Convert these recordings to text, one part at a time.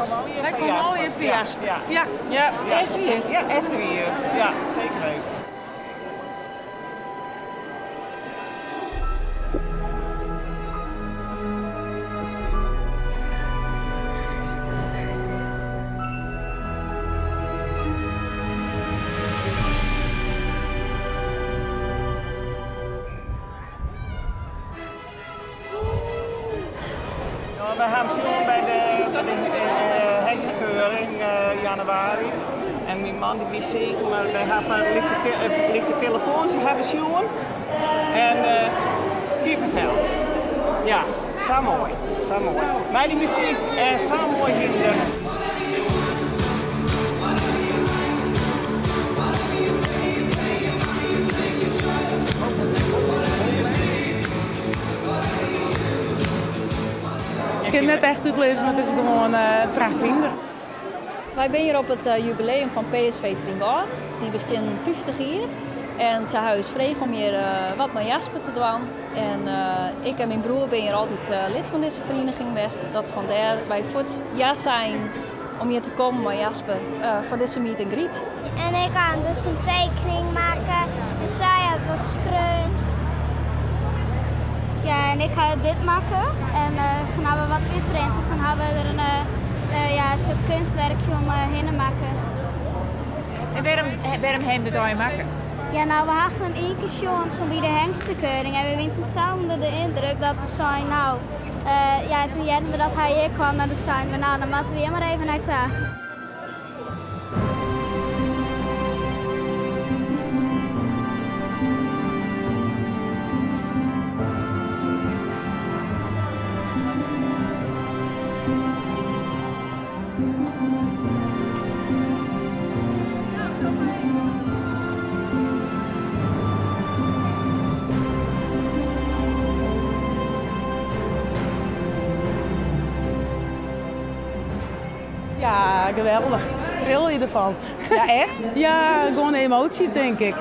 komme allegear Wy foar komme Jasper. allegear foar Jasper. Ja. Ja. Ja, echt wier. Ja, echt wier. Ja, zeker weten. We ha him sjoen by de hengstekeuring yn januari en myn man dy wie siik, mar wy ha foar in lytse telefoantsje ha we sjoen en kippenvel. Ja, sa moai, sa moai. Mei dy muzyk en sa'n moai hynder. Ik kin it net echt útlizze, mar it is gewoan in prachtich hynder. Wy binne hjir op it jubileum fan PSV Trynwâlden. Dy bestean 50 jier. En se ha ús frege om hjir wat mei Jasper te dwaan. En ik en myn broer binne hjir altyd lid fan dizze ferieniging west. Dat fandêr wy fuort ja seinen om hjir te kommen mei Jasper foar dizze meet and greet. En ik ha dus in tekening makke en sy hat wat skreaun. Ja, en ik ha dit makke en toen ha we wat útprinte. Toen ha we der in, ja, in soart keunstwerkje om hinne makke. En wêrom ha jim dit allegear makke? Ja, nou, we ha him ien kear sjoen toen by de hengstekeuring en we wienen toen sa ûnder de yndruk dat we seinen, nou, ja, en toen hearden we dat hy hjir kwam, nou, dan seinen we, nou, dan moatte we hjir mar even nei ta. Ja, geweldich. Tril je derfan. Ja, echt? Ja, gewoan emoasje tink ik.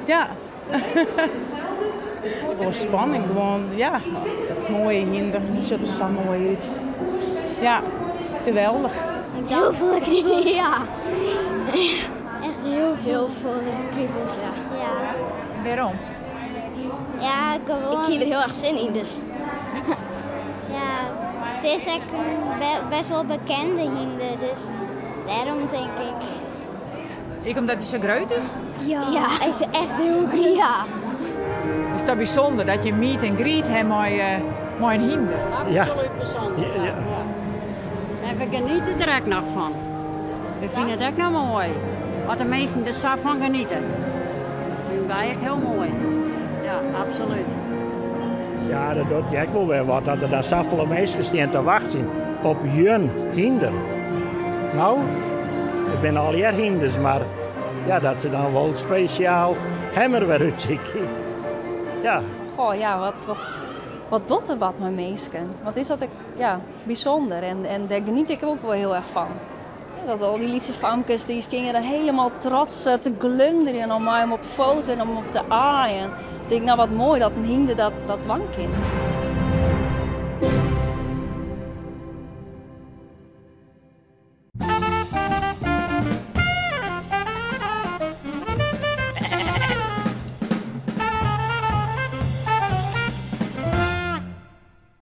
Ja. Gewoan spanning, gewoan, ja. Dat moaie hynder, dy sjocht der sa moai út. Ja, geweldich. Hiel folle kribels. Ja. Echt hiel folle kribels, ja. Ja. Wêrom? Ja, gewoan. Ik hie der hiel erch sin yn, dus. Ja, it is ek in best wol bekende hynder, dus dêrom tink ik. Ek omdat hy sa grut is? Ja, hy is echt hiel grut. Ja. Is dat bysûnder dat je meet and greet ha mei in hynder? Absoluut bysûnder. Ja. En we geniete der ek noch fan. We fine it ek noch moai. As de minsken der sa fan geniete. Dat fine wy ek hiel moai. Ja, absolút. Ja, dat docht je ek wol wer wat, dat der dan safolle minsken stean te wachtsjen op jun hynder. No, it binne allegear hynders, mar ja, dat se dan wol spesjaal him wer útsykje. Ja. Goh, ja, wat, wat, wat docht der wat mei minsken? Wat is dat ek, ja, bysûnder en, en dêr geniet ik ek wol hiel erch fan. Dat al dy lytse famkes dy steane dan hielendal trots te glunderjen om mei him op 'e foto en om op te aaien. Ik tink, no wat moai dat in hynder dat, dat dwaan kin.